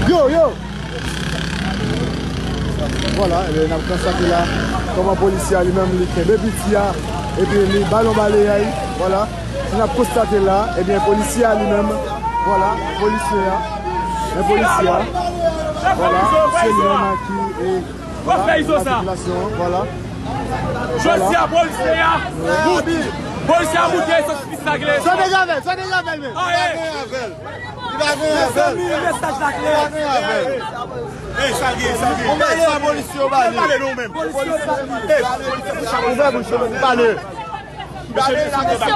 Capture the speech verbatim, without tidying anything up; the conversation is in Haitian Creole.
Yo, yo! Vwala, ebyen, n ap konstate la kòman polisye a li menm li kenbe piti a, epi li ba l yon balayay, vwala. Si n ap konstate la, ebyen, polisye a li menm, vwala, polisye a, men polisye a, vwala, se li menm ki, e, vwala, sitilasyon an, vwala. Jodi a, polisye a moute, polisye a moute, sa se pis la ki lè. Sa nèg avè l, sa nèg avè l menm. Li pa gen avè l. Li pa gen avè l. Mezanmi, mesaj la klè. Li pa gen avè l. Ey, sa l ye, sa l ye. Ou pale a polisye, ou pale. Pale nou menm. Polisye, sa l ye. Ey, polisye, sa l ye. Ouvè bouch ou, pale. Mesye, mesye,